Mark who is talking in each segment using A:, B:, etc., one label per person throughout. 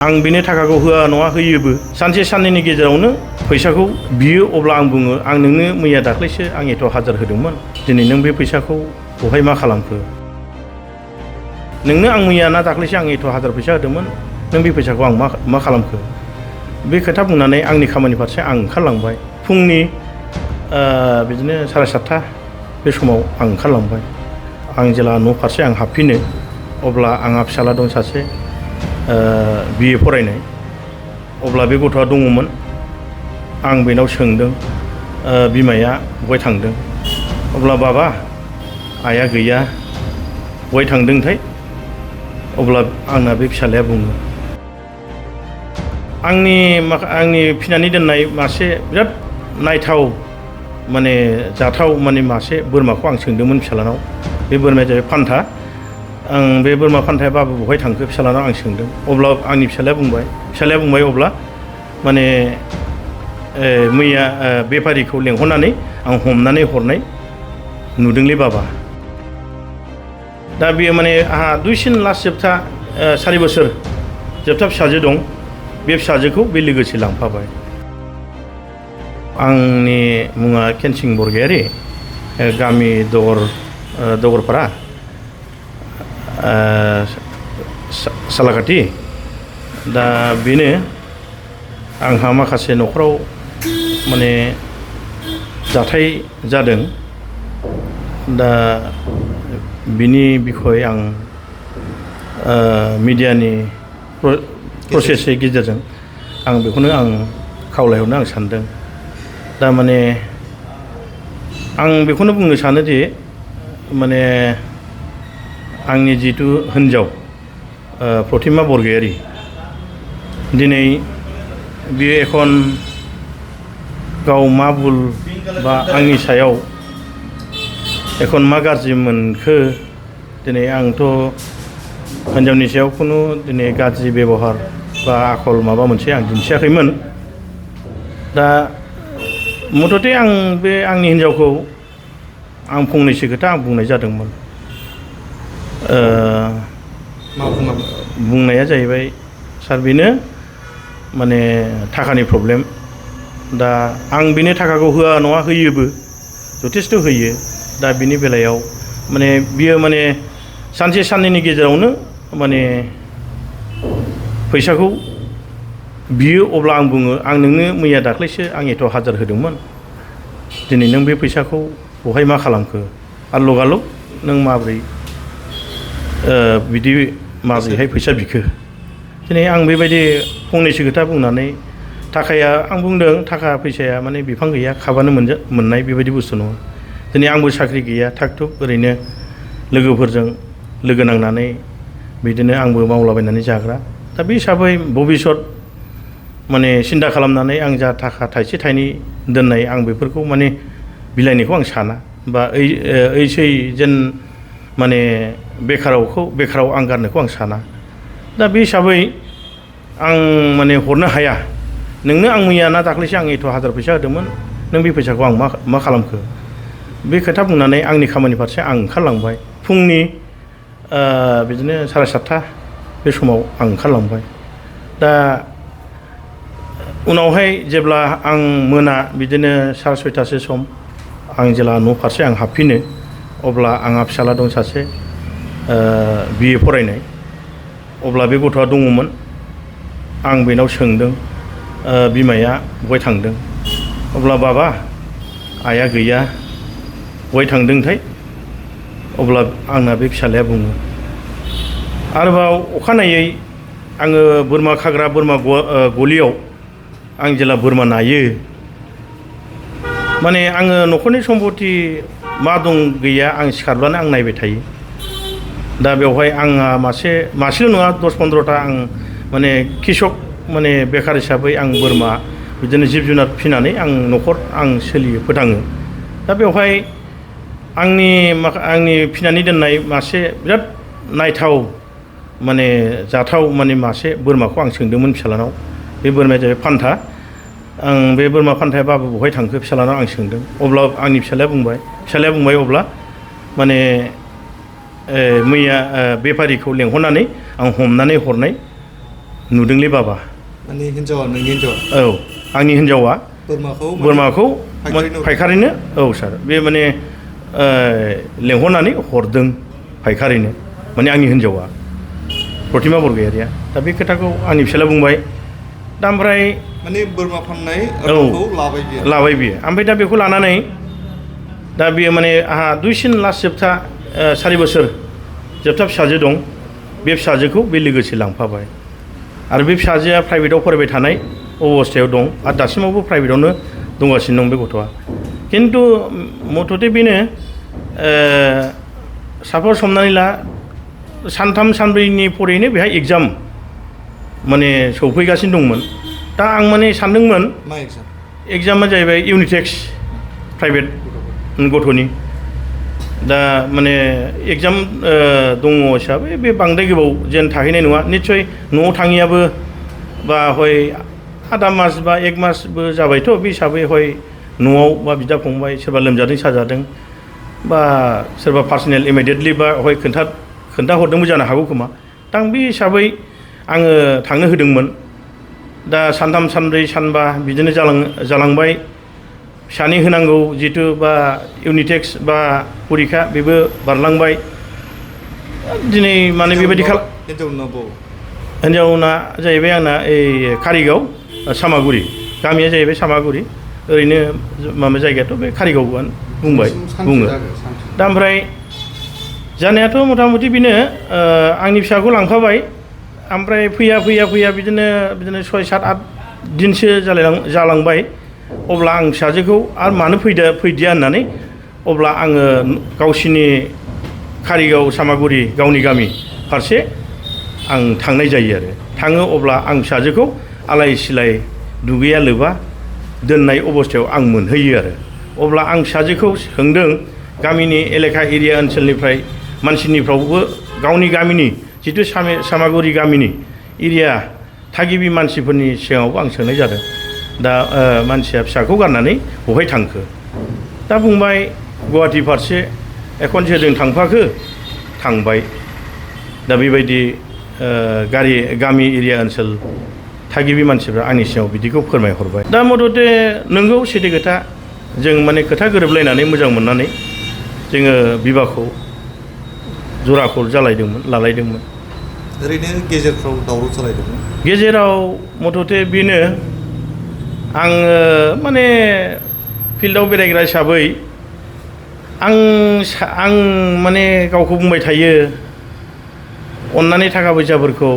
A: आं बिनि थाखाखौ होआ नङा होयोबो सानसे साननैनि गेजेरावनो फैसाखौ बियो अब्ला आं बुङो आं नोंनो मैया दाख्लैसो आं एथ' हाजार होदोंमोन दिनै नों बे फैसाखौ बहाय मा खालामखो नोंनो आं मैया ना दाख्लैसो आं एथ' हाजार फैसा होदोंमोन नों बे फैसाखौ आं मा खालामखो बे खोथा बुंनानै आंनि खामानि फारसे आं ओंखारलांबाय फुंनि बिदिनो 7:30 बे समाव आं ओंखारलांबाय आं जेला न' फारसे आं हाबफिनो अब्ला आंहा फिसाला दं सासे बिए फरायनाय अब्ला बे गथ'आ दङमोन आं बेनाव सोंदों बिमाया बहाय थांदों अब्ला बाबा आइया गैया बहाय थांदोंथाय अब्ला आंना बे फिसालाया बुङो आंनि फिनानै दोननाय मासे बिराद नायथाव माने जाथाव माने मासे बोरमाखौ आं सोंदोंमोन फिसालानाव बे बोरमाया जाबाय फान्था आं बे बोरमा फान्थाया बाबु बहाय थांखो फिसालानाव आं सोंदों अब्ला आंनि फिसालाया बुंबाय अब्ला माने मैया बेफारिखौ लेंहरनानै आं हमनानै हरनाय नुदोंलै बाबा दा बेयो माने आंहा दुइसिन लास्ट जोबथा 4 बोसोर जोबथा फिसाजो दं बे फिसाजोखौ बे लोगोसे लांफाबाय आंनि मुङा केनसिं बरगयारि गामि दगरपारा सालाकाथि दा बेनो आंहा माखासे न'खराव माने जाथाय जादों दा बिनि बिखय आं मिडियानि प्रसेसनि गेजेरजों आं बेखौनो आं खावलायहरनो आं सानदों दा माने आं बेखौनो बुंनो सानोदि माने आंनि जिथु हिन्जाव प्रतिमा बरगयारि दिनै बियो एखन गाव मा भुल बा आंनि सायाव एखन मा गाज्रि मोनखो दिनै आंथ' हिन्जावनि सायाव खुनु दिनै गाज्रि बेबहार बा आखल माबा मोनसे आं दिन्थियाखैमोन दा मथथे आं बे आंनि हिन्जावखौ आं फंनैसो खोथा आं बुंनाय जादोंमोन बुंनाया जाहैबाय सार बेनो माने थाखानि प्रब्लेम दा आं बिनि थाखाखौ होआ नङा होयोबो जथेस्थ' होयो दा बिनि बेलायाव माने बियो माने सानसे साननैनि गेजेरावनो माने फैसाखौ बियो अब्ला आं बुङो आं नोंनो मैया दाख्लैसो आं एथ' हाजार होदोंमन दिनै नों बे फैसाखौ बहाय मा खालामखो आरो लगालग नों माब्रै बिदि माब्रैहाय फैसा बिखो दिनै आं बेबायदि फंनैसो खोथा बुंनानै थाखाया आं बुंदों थाखा फैसाया माने बिफां गैया खाबानो मोननाय बेबायदि बुस्थु नङा दिनै आंबो साख्रि गैया थाग थुग ओरैनो लोगोफोरजों लोगो नांनानै बिदिनो आंबो मावलाबायनानै जाग्रा दा बे हिसाबै भबिसत माने सिन्था खालामनानै आं जा थाखा थाइसे थाइनै दोननाय आं बेफोरखौ माने बिलाइनायखौ आं साना बा ओइसै जेन माने बेखाराव आं गारनायखौ आं साना दा बे हिसाबै आं माने हरनो हाया नोंनो आं मैया ना दाख्लैसो आं एथ' हाजार फैसा होदोंमोन नों बे फैसाखौ आं मा खालामखो बे खोथा बुंनानै आंनि खामानि फारसे आं ओंखारलांबाय फुंनि बिदिनो 7:30 बे समाव आं ओंखारलांबाय दा उनावहाय जेब्ला आं मोना बिदिनो 6:30 सम आं जेला न' फारसे आं हाबफिनो अब्ला आंहा फिसाला दं सासे बिए फरायनाय अब्ला बे गथ'आ दङमोन आं बेनाव सोंदों बिमाया बहाय थांदों अब्ला बाबा आइया गैया बहाय थांदोंथाय अब्ला आंना बे फिसालाया बुङो आरोबाव अखानायै आङो बोरमा खाग्रा बोरमा गलियाव आं जेला बोरमा नायो माने आङो न'खरनि सम्पति मा दं गैया आं सिखारब्लानो आं नायबाय थायो दा बेवहाय आंहा मासेल' नङा 10-15टा आं माने कृषक माने बेखार हिसाबै आं बोरमा बिदिनो जिब जुनार फिनानै आं न'खर आं सोलियो फोथाङो दा बेवहाय आंनि फिनानै दोननाय मासे बिराद नायथाव माने जाथाव माने मासे बोरमाखौ आं सोंदोंमोन फिसालानाव बे बोरमाया जाबाय फान्था आं बे बोरमा फान्थाया बाबु बहाय थांखो फिसालानाव आं सोंदों अब्ला आंनि फिसालाया बुंबाय अब्ला माने मैया बेफारिखौ लेंहरनानै आं हमनानै हरनाय नुदोंलै बाबा
B: माने हिन्जावा नोंनि हिन्जावा
A: औ आंनि हिन्जावा बोरमाखौ
B: फायखारिनो
A: फायखारिनो औ सार बे माने लेंहरनानै हरदों फायखारिनो माने आंनि हिन्जावा प्रतिमा बरगयारिया दा बे खोथाखौ आंनि फिसाला बुंबाय दा ओमफ्राय
B: माने बोरमा फाननाय रांखौ
A: लाबाय बियो ओमफ्राय दा बेखौ लानानै दा बियो माने आंहा दुइसिन लास्ट जोबथा 4 बोसोर जोबथा फिसाजो दं बे फिसाजोखौ बे लोगोसे लांफाबाय आरो बे फिसाजोआ प्राइभेटाव फरायबाय थानाय अबस्थायाव दं आरो दासिमावबो प्राइभेटावनो दंगासिनो दं बे गथ'आ खिन्थु मथथे बेनो सापज हमनानै ला सानथाम सानब्रैनि फरेनो बेहाय एग्जाम माने सौफैगासिनो दंमोन दा आं माने सानदोंमोन
B: मा एग्जाम
A: एग्जामा जाहैबाय इउनिट टेस्ट प्राइभेट गथ'नि दा माने एग्जाम दङ हिसाबै बे बांद्राय गोबाव जेन थाहैनाय नङा निस्सय न'आव थाङियाबो बा हय आधा मास बा 1 मासबो जाबायथ' बे हिसाबै हय न'आव बा बिदा फंबाय सोरबा लोमजादों साजादों बा सोरबा पार्सनेल इमिडियेटलि बा हय खोन्थाहरदोंबो जानो हागौ खोमा दा आं बे हिसाबै आङो थांनो होदोंमोन दा सानथाम सानब्रै सानबा बिदिनो जालांबाय फिसानि होनांगौ जितु बा इउनिट टेस्ट बा परिखा बेबो बारलांबाय दिनै माने बेबायदि हिन्जावना जाहैबाय आंना कारिगाव सामागुरि गामिया जाहैबाय सामागुरि ओरैनो माबा जायगायाथ' बे कारिगावआनो बुङो दा ओमफ्राय जानायाथ' मथा मथि बेनो आंनि फिसाखौ लांफाबाय ओमफ्राय फैया बिदिनो 6, 7, 8 दिनसो जालांबाय अब्ला आं फिसाजोखौ आरो मानो फैदिया होननानै अब्ला आङो गावसिनि कारिगाव सामागुरि गावनि गामि फारसे आं थांनाय जायो आरो थाङो अब्ला आं फिसाजोखौ आलाय सिलाय दुगैया लोबा दोननाय अबस्थायाव आं मोनहैयो आरो अब्ला आं फिसाजोखौ सोंदों गामिनि एलेखा एरिया ओनसोलनिफ्राय मानसिनिफ्रावबो गावनि गामिनि जितु सामागुरि गामिनि एरिया थागिबि मानसिफोरनि सिगाङावबो आं सोंनाय जादों दा मानसिया फिसाखौ गारनानै बहाय थांखो दा बुंबाय गुवाहाटि फारसे एखनसेजों थांफाखो थांबाय दा बेबायदि गामि एरिया ओनसोल थागिबि मानसिफ्रा आंनि सिगाङाव बिदिखौ फोरमायहरबाय दा मथथे नोंगौ सैथो खोथा जों माने खोथा गोरोबलायनानै मोजां मोननानै जोङो बिबाहखौ जराखौ लालायदोंमोन
B: ओरैनो गेजेरफ्राव दावराव जालायदोंमोन
A: गेजेराव मथथे बेनो आङो माने फिल्डआव बेरायग्रा हिसाबै आं माने गावखौ बुंबाय थायो अननानै थाखा फैसाफोरखौ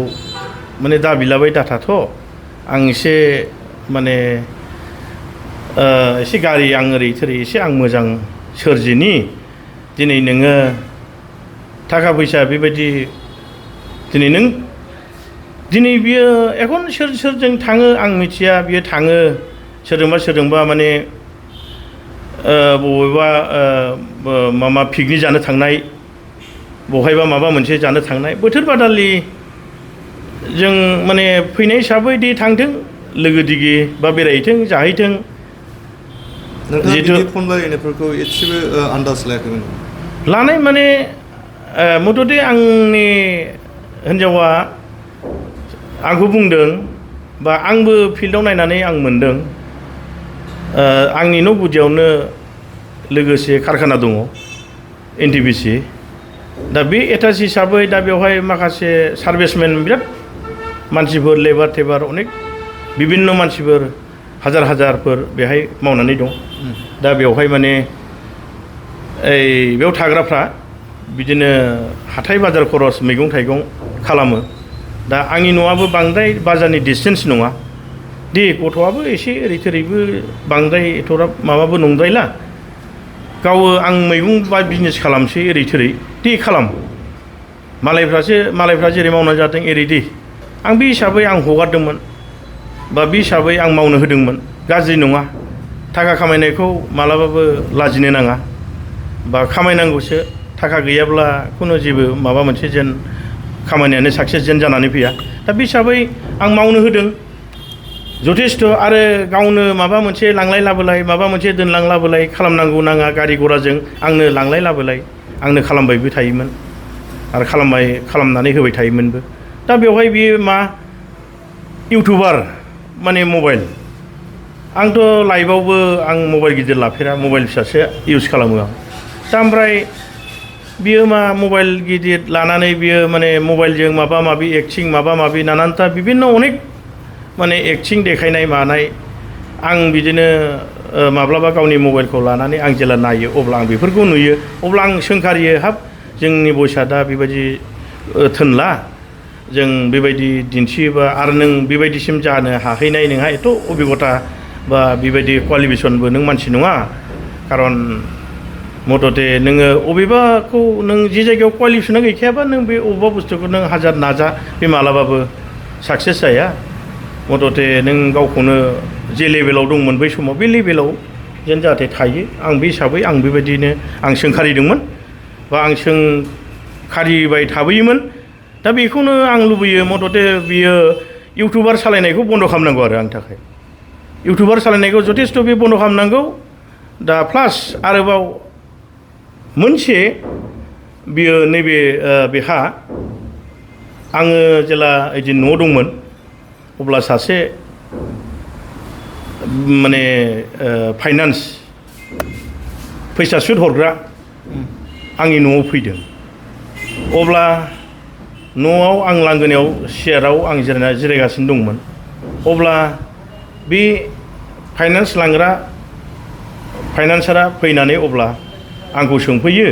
A: माने दाबिलाबाय दाथाथ' आं एसे माने एसे गारि आं ओरै थोरै एसे आं मोजां सोरजिनि दिनै नोङो थाखा फैसा बेबायदि दिनै बियो एखन सोरजों थाङो आं मिथिया बियो थाङो सोरजोंबा माने बबेबा माबा पिकनिक जानो थांनाय बहायबा माबा मोनसे जानो थांनाय बोथोर बादालि जों माने फैनाय हिसाबै दि थांथों लोगो दिगि बा बेरायहैथों जाहैथों
B: जितु फन रायलायनायफोरखौ एसेबो आन्दाज लायाखैमोन
A: लानाय माने मथथे आंनि हिन्जावा आंखौ बुंदों बा आंबो फिल्डआव नायनानै आं मोनदों आंनि न' गुदियावनो लोगोसे कारखाना दङ NTPC दा बे एटाच हिसाबै दा बेवहाय माखासे सार्भिसमेन बिराद मानसिफोर लेबार टेबार अनेक बिभिन्न मानसिफोर हाजारफोर बेहाय मावनानै दं दा बेवहाय माने बेयाव थाग्राफ्रा बिदिनो हाथाय बाजार खरस मैगं थाइगं खालामो दा आंनि न'आबो बांद्राय बाजारनि डिसटेन्स नङा दे गथ'आबो एसे ओरै थोरैबो बांद्राय एथ'राब माबाबो नंद्रायला गावो आं मैगं बा बिजनेस खालामसै ओरै थोरै दे खालाम मालायफ्रा जेरै मावनानै जादों एरै दे आं बे हिसाबै आं हगारदोंमोन बा बे हिसाबै आं मावनो होदोंमोन गाज्रि नङा थाखा खामायनायखौ मालाबाबो लाजिनो नाङा बा खामायनांगौसो थाखा गैयाब्ला खुनु जेबो माबा मोनसे जेन खामानियानो साक्सेस जेन जानानै फैया दा बे हिसाबै आं मावनो होदों जथेस्थ' आरो गावनो माबा मोनसे लांलाय लाबोलाय माबा मोनसे दोनलां लाबोलाय खालामनांगौ नाङा गारि घराजों आंनो लांलाय लाबोलाय आंनो खालामबायबो थायोमोन आरो खालामनानै होबाय थायोमोनबो दा बेवहाय बियो मा इउटुबार माने मबाइल आंथ' लाइभआवबो आं मबाइल गिदिर लाफेरा मबाइल फिसासो इउज खालामो आं दा ओमफ्राय बियो मा मबाइल गिदिर लानानै बियो माने मबाइलजों माबा माबि एक्टिं माबा माबि नानानथा बिभिन्न अनेक माने एक्टिं देखायनाय मानाय आं बिदिनो माब्लाबा गावनि मबाइलखौ लानानै आं जेला नायो अब्ला आं बेफोरखौ नुयो अब्ला आं सोंखारियो हाब जोंनि बयसा दा बेबायदि थोनला जों बेबायदि दिन्थियोबा आरो नों बेबायदिसिम जानो हाहैनाय नोंहा एथ' अबिगथा बा बेबायदि क्वालिफिकेसनबो नों मानसि नङा खारन मथथे नोङो अबेबाखौ नों जे जायगायाव क्वालिफिकेसना गैखायाबा नों बे अबेबा बुस्थुखौ नों हाजार नाजा बे मालाबाबो साक्सेस जाया मथथे नों गावखौनो जे लेभेलाव दंमोन बै समाव बे लेभेलाव जेन जाहाथे थायो आं बे हिसाबै आं बेबायदिनो आं सोंखारिदोंमोन बा आं सोंखारिबाय थाबोयोमोन दा बेखौनो आं लुबैयो मथथे बियो इउटुबार सालायनायखौ बन्द' खालामनांगौ आरो आंनि थाखाय इउटुबार सालायनायखौ जथेस्थ' बे बन्द' खालामनांगौ दा प्लास आरोबाव मोनसे बियो नैबे बेहा आङो जेला बिदि न'आव दंमोन अब्ला सासे माने फाइनान्स फैसा सुद हरग्रा आंनि न'आव फैदों अब्ला न'आव आं लांगोनायाव सियाराव आं जिरायगासिनो दंमोन अब्ला बे फाइनान्स लांग्रा फाइनान्सारा फैनानै अब्ला आंखौ सोंफैयो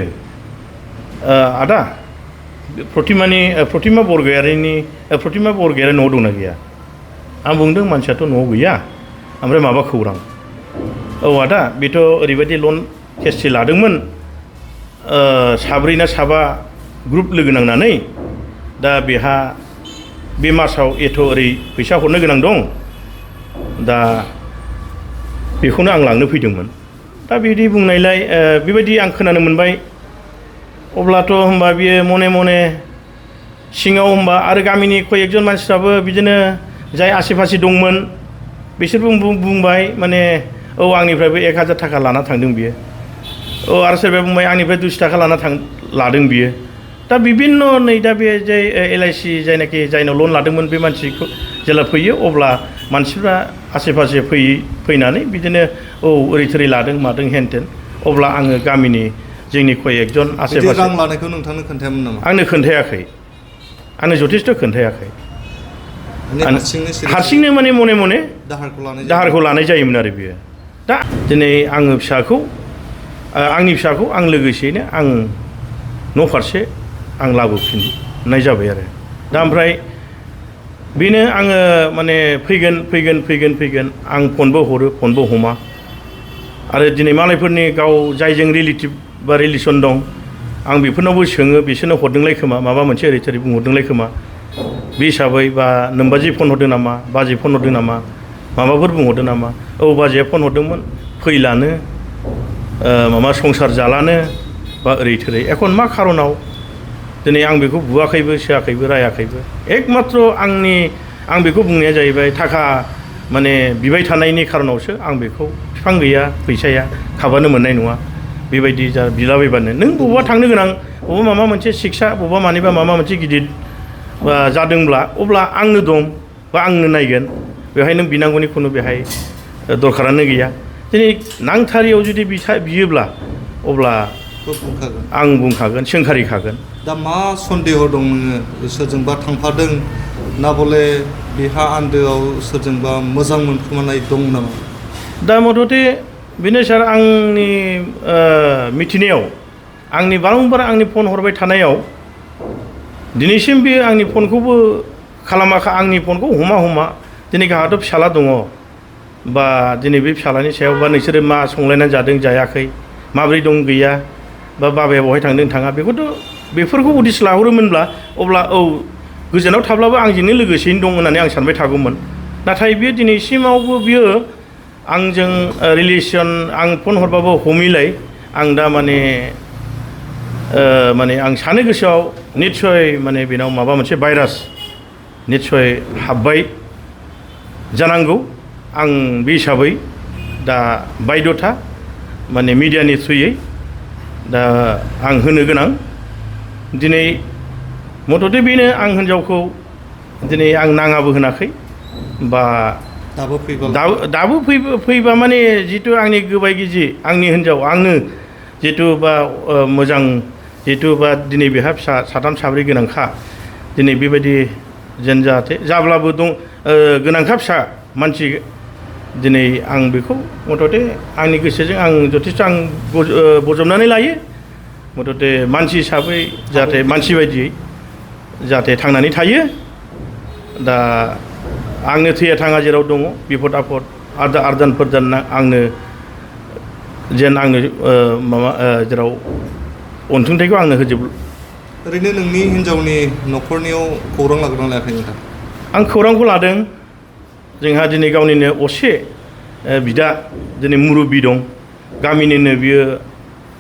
A: आदा प्रतिमा बरगयारि न'आव दंना गैया आं बुंदों मानसियाथ' न'आव गैया ओमफ्राय माबा खौरां औ आदा बेथ' ओरैबायदि लन केसि लादोंमोन साब्रै ना साबा ग्रुप लोगो नांनानै दा बेहा बे मासाव एथ' ओरै फैसा हरनो गोनां दं दा बेखौनो आं लांनो फैदोंमोन दा बिदि बुंनायलाय बेबायदि आं खोनानो मोनबाय अब्लाथ' होमबा बियो मने मने सिङाव होमबा आरो गामिनि कयेकजन मानसिफ्राबो बिदिनो जाय आसि फासि दंमोन बिसोरबो बुंबाय माने औ आंनिफ्रायबो 1000 थाखा लाना थांदों बियो औ आरो सोरबाया बुंबाय आंनिफ्राय 200 थाखा लादों बियो दा बिभिन्न नै दा बे जाय LIC जायनाखि जायनाव लन लादोंमोन बे मानसिखौ जेला फैयो अब्ला मानसिफ्रा आसे फासे फैनानै बिदिनो औ ओरै थोरै लादों मादों हेनटेन अब्ला आङो गामिनि जोंनि कयेकजन आसे फासे
B: रां लानायखौ नोंथांनो खोन्थायामोन नामा
A: आंनो खोन्थायाखै आंनो जथेस्थ' खोन्थायाखै हारसिंनो माने मने मने दाहारखौ लानाय जायोमोन आरो बियो दा दिनै आङो आंनि फिसाखौ आं लोगोसेयैनो आं न' फारसे आं लाबोफिननाय जाबाय आरो दा ओमफ्राय बेनो आङो माने फैगोन आं फनबो हरो फनबो हमा आरो दिनै मालायफोरनि गाव जायजों रिलेटिभ बा रिलेसन दं आं बेफोरनावबो सोङो बिसोरनो हरदोंलाय खोमा माबा मोनसे ओरै थोरै बुंहरदोंलाय खोमा बे हिसाबै बा नोमबाजै फन हरदों नामा बाजै फन हरदों नामा माबाफोर बुंहरदों नामा औ बाजैया फन हरदोंमोन फैलानो माबा संसार जालानो बा ओरै थोरै एखन मा खारनाव दिनै आं बेखौ बुवाखैबो सोआखैबो रायाखैबो एकमात्र आं बेखौ बुंनाया जाहैबाय थाखा माने बिबाय थानायनि खारनावसो आं बेखौ बिफां गैया फैसाया खाबानो मोननाय नङा बेबायदि जा बिलाबायबानो नों बबावबा थांनो गोनां बबावबा माबा मोनसे शिक्षा बबावबा मानिबा माबा मोनसे गिदिर जादोंब्ला अब्ला आंनो दं बा आंनो नायगोन बेवहाय नों बिनांगौनि खुनु बेहाय दरखारानो गैया दिनै नांथारियाव जुदि बियोब्ला अब्ला आं बुंखागोन सोंखारिखागोन
B: दा मा सन्देह दं नोङो सोरजोंबा थांफादों ना बले बिहा आन्दोआव सोरजोंबा मोजां मोनखोमानाय दं नामा
A: दा मथथे बेनो सार आंनि मिथिनायाव आंनि बारंबार आंनि फन हरबाय थानायाव दिनैसिम बे आंनि फनखौबो खालामाखै आंनि फनखौ हमा दिनै गाहाथ' फिसाला दङ बा दिनै बे फिसालानि सायाव बा नोंसोरो मा संलायनानै जादों जायाखै माब्रै दं गैया बा बाबाया बहाय थांदों थाङा बेफोरखौ उदिस लाहरोमोनब्ला अब्ला औ गोजानाव थाब्लाबो आंजोंनो लोगोसेयैनो दं होननानै आं सानबाय थागौमोन नाथाय बियो दिनैसिमावबो बियो आंजों रिलेसन आं फन हरबाबो हमैलाय आं दा माने आं सानो गोसोआव निस्सय माने बेनाव माबा मोनसे भाइरास निस्सय हाबबाय जानांगौ आं बे हिसाबै दा बायद'था माने मिडियानि थ्रुयै दा आं होनो गोनां दिनै मथथे बेनो आं हिनजावखौ दिनै आं नाङाबो होनाखै बा दाबो फैबा माने जितु आंनि गोबाय गिजि आंनि हिन्जाव आंनो जितु बा मोजां जितु बा दिनै बेहा फिसा साथाम साब्रै गोनांखा दिनै बेबायदि जेन जाहाथे जाब्लाबो दं गोनांखा फिसा मानसि दिनै आं बेखौ मथथे आंनि गोसोजों आं जथेस्थ' आं बजबनानै लायो मथथे मानसि हिसाबै जाहाथे मानसि बायदियै जाहाथे थांनानै थायो दा आंनो थैया थाङा जेराव दङ बिपद आफद आरदान फोरदान आंनो जेन आंनो माबा जेराव अनसुंथाइखौ आंनो होजोब
B: ओरैनो नोंनि हिन्जावनि न'खरनियाव खौरां लागोना लायाखै नोंथां
A: आं खौरांखौ लादों जोंहा दिनै गावनिनो असे बिदा दिनै मुरुबि दं गामिनिनो बियो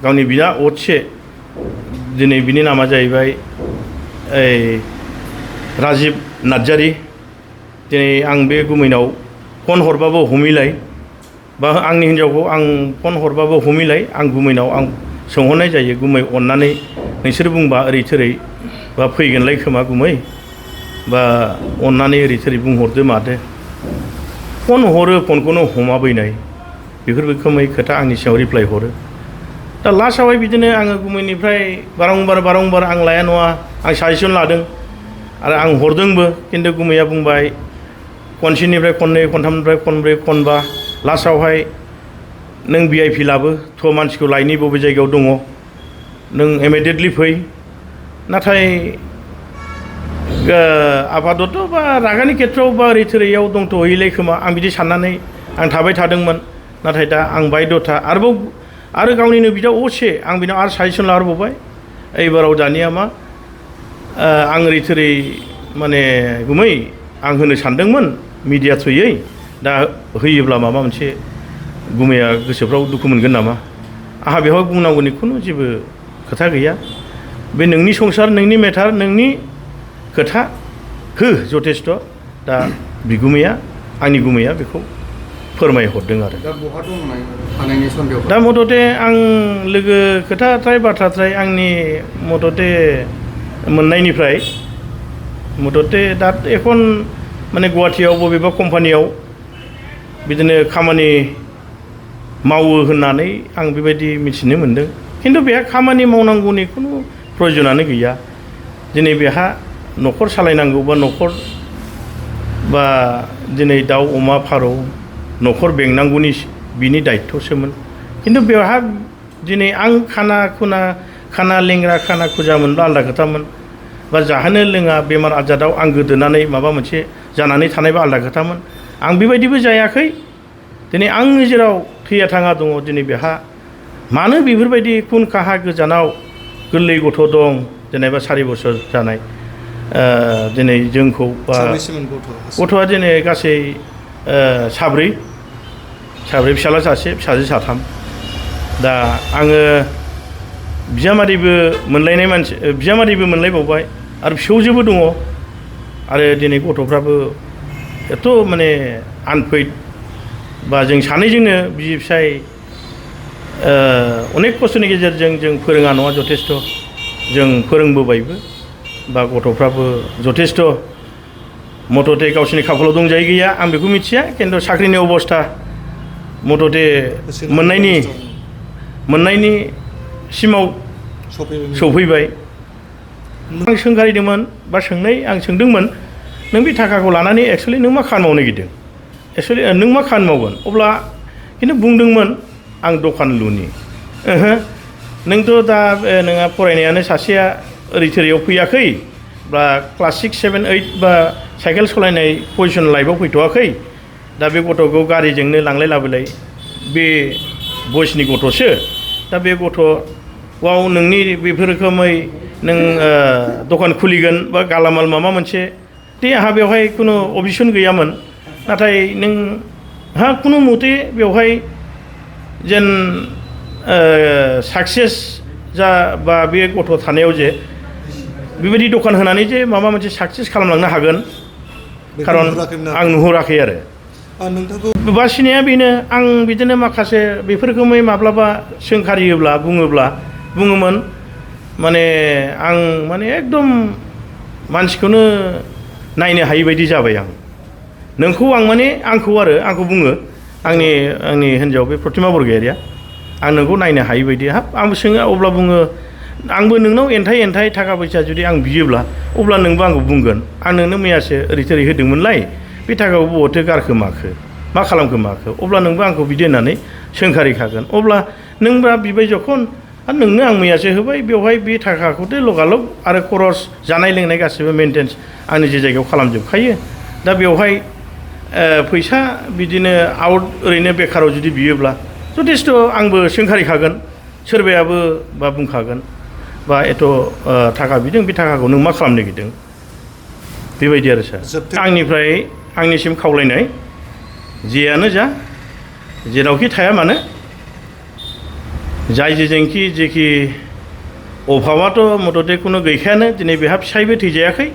A: गावनि बिदा असे दिनै बिनि नामा जाहैबाय राजिब नार्जारि दिनै आं बे गुमैनाव फन हरबाबो हमिलाय बा आंनि हिन्जावखौ आं फन हरबाबो हमिलाय आं गुमैनाव आं सोंहरनाय जायो गुमै अननानै नोंसोर बुंबा ओरै थोरै बा फैगोनलाय खोमा गुमै बा अननानै ओरै थोरै बुंहरदो मादो फन हरो फनखौनो हमाबैनाय बेफोर रोखोमै खोथा आंनि सायाव रिप्लाय हरो दा लास्टआवहाय बिदिनो आङो गुमैनिफ्राय बारंबार आं लाया नङा आं साजेसन लादों आरो आं हरदोंबो खिन्थु गुमैया बुंबाय खनसेनिफ्राय खननै खनथामनिफ्राय खनब्रै खनबा लास्टआवहाय नों VIP लाबो थ' मानसिखौ लायनि बबे जायगायाव दङ नों इमिडियेटलि फै नाथाय आपादत बा रागानि खेथ्रआव बा ओरै थोरैयाव दंथ'हैलाय खोमा आं बिदि साननानै आं थाबाय थादोंमोन नाथाय दा आं बायद'था आरो गावनिनो बिदा असे आं बिनाव आरो साजेसन लाहरबावबाय एबाराव दानिया मा आं ओरै थोरै माने गुमै आं होनो सानदोंमोन मिडिया थ्रुयै दा होयोब्ला माबा मोनसे गुमैया गोसोफ्राव दुखु मोनगोन नामा आंहा बेवहाय बुंनांगौनि खुनु जेबो खोथा गैया बे नोंनि संसार नोंनि मेटार नोंनि खोथा हो जथेस्थ' दा बिगुमैया आंनि गुमैया बेखौ फोरमायहरदों आरो दा मथथे आं लोगो खोथाथ्राय बाथ्राथ्राय आंनि मथथे मोननायनिफ्राय मथथे दा एखन माने गुवाहाटियाव बबेबा कम्पानियाव बिदिनो खामानि मावो होननानै आं बेबायदि मिथिनो मोनदों खिन्थु बेहा खामानि मावनांगौनि खुनु प्रयजनानो गैया दिनै बेहा न'खर सालायनांगौ बा न'खर बा दिनै दाउ अमा फारौ न'खर बेंनांगौनि बिनि दायित्वसोमोन खिन्थु बेहा दिनै आं खाना लेंग्रा खाना खुजा मोनब्ला आलादा खोथामोन बा जाहोनो लोङा बेमार आजाराव आं गोदोनानै माबा मोनसे जानानै थानायबा आलादा खोथामोन आं बेबायदिबो जायाखै दिनै आंनि जेराव थैया थाङा दङ दिनै बेहा मानो बेफोरबायदि खुन खाहा गोजानाव गोरलै गथ' दं जेनेबा 4 बोसोर जानाय दिनै जोंखौ बा गथ'आ दिनै गासै साब्रै फिसाला सासे फिसाजो साथाम दा आङो बिजामादैबो मोनलायबावबाय आरो फिसौजोबो दङ आरो दिनै गथ'फ्राबो एथ' माने आनफैद बा जों सानैजोंनो बिसि फिसाय अनेक खस्थ'नि गेजेरजों जों फोरोङा नङा जथेस्थ' जों फोरोंबोबायबो बा गथ'फ्राबो जथेस्थ' मथथे गावसोरनि खाफालाव दंजायो गैया आं बेखौ मिथिया खिन्थु साख्रिनि अबस्था मथथे मोननायनि सिमाव सफैबाय आं सोंखारिदोंमोन बा आं सोंदोंमोन नों बे थाखाखौ लानानै एक्सुवेलि नों मा खामानि मावनो नागिरदों एक्सुवेलि नों मा खामानि मावगोन अब्ला खिन्थु बुंदोंमोन आं दखान लुनि नोंथ' दा नोंहा फरायनायानो सासेया ओरै थोरैयाव फैयाखै बा क्लास 6, 7, 8 बा साइकेल सालायनाय पजिसन लाइफआव फैथ'वाखै दा बे गथ'खौ गारिजोंनो लांलाय लाबोलाय बे बयसनि गथ'सो दा बे गथ'आव नोंनि बेफोर रोखोमै नों दखान खुलिगोन बा गालामाल माबा मोनसे दे आंहा बेवहाय खुनु अबजेक्सन गैयामोन नाथाय नोंहा खुनु मथे बेवहाय जेन साक्सेस जा बा बे गथ' थानायाव जे बेबायदि दखान होनानै जे माबा मोनसे साक्सेस खालामलांनो हागोन खारन आं नुहुराखै आरो बासिनाया बेनो आं बिदिनो माखासे बेफोर रोखोमै माब्लाबा सोंखारियोब्ला बुङोमोन माने आं माने एकदम मानसिखौनो नायनो हायि बायदि जाबाय आं नोंखौ आं माने आंखौ बुङो आंनि हिन्जाव बे प्रतिमा बरगयारिया आं नोंखौ नायनो हायि बायदि हाब आंबो सोङो अब्ला बुङो आंबो नोंनाव एन्थाय थाखा फैसा जुदि आं बियोब्ला अब्ला नोंबो आंखौ बुंगोन आं नोंनो मैयासो ओरै थोरै होदोंमोनलाय बे थाखाखौ बबेयावथो गारखो माखो मा खालामखो माखो अब्ला नोंबो आंखौ बिदि होननानै सोंखारिखागोन अब्ला नोंबा बिबाय जखन आरो नोंनो आं मैयासो होबाय बेवहाय बे थाखाखौथ' लगालग आरो खरस जानाय लोंनाय गासिबो मेनटेन्स आंनि जे जायगायाव खालामजोबखायो दा बेवहाय फैसा बिदिनो आउट ओरैनो बेखाराव जुदि बियोब्ला जथेस्थ' आंबो सोंखारिखागोन सोरबायाबो बा बुंखागोन बा एथ' थाखा बिदों बे थाखाखौ नों मा खालामनो नागिरदों बेबायदि आरो सार आंनिफ्राय आंनिसिम खावलायनाय जेयानो जा जेरावखि थाया मानो जाय जेखि अभाबाथ' मथथे खुनु गैखायानो दिनै बेहा फिसायबो थैजायाखै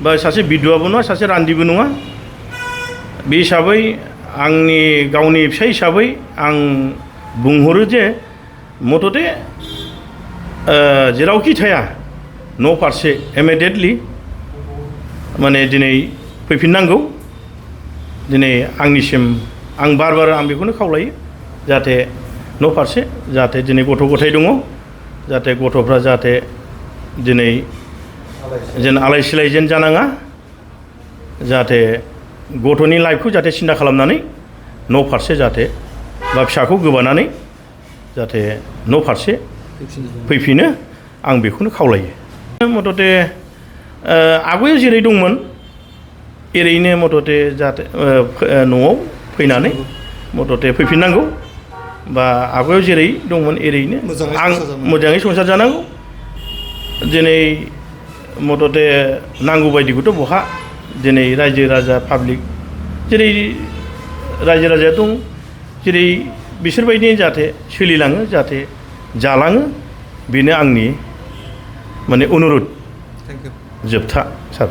A: बा सासे बिधुवाबो नङा सासे रान्दिबो नङा बे हिसाबै आंनि गावनि फिसाय हिसाबै आं बुंहरो जे मथथे जेरावखि थाया न' फारसे इमिडियेटलि माने दिनै फैफिननांगौ दिनै आंनिसिम आं बार आं बेखौनो खावलायो जाहाथे न' फारसे जाहाथे दिनै गथ' गथाय दङ जाहाथे गथ'फ्रा जाहाथे दिनै जेन आलाय सिलाय जेन जानाङा जाहाथे गथ'नि लाइफखौ जाहाथे सिन्था खालामनानै न' फारसे जाहाथे बा फिसाखौ गोबानानै जाहाथे न' फारसे फैफिनो आं बेखौनो खावलायो मथथे आगोलाव जेरै दंमोन एरैनो मथथे जाहाथे न'आव फैनानै मथथे फैफिननांगौ बा आगोलाव जेरै दंमोन एरैनो आं मोजाङै संसार जानांगौ दिनै मथथे नांगौ बायदिखौथ' बहा दिनै रायजो राजा पाब्लिक जेरै रायजो राजाया दं जेरै बिसोरबायदि जाहाथे सोलिलाङो जाहाथे जालाङो बेनो आंनि माने अनुर'ध जोबथा सार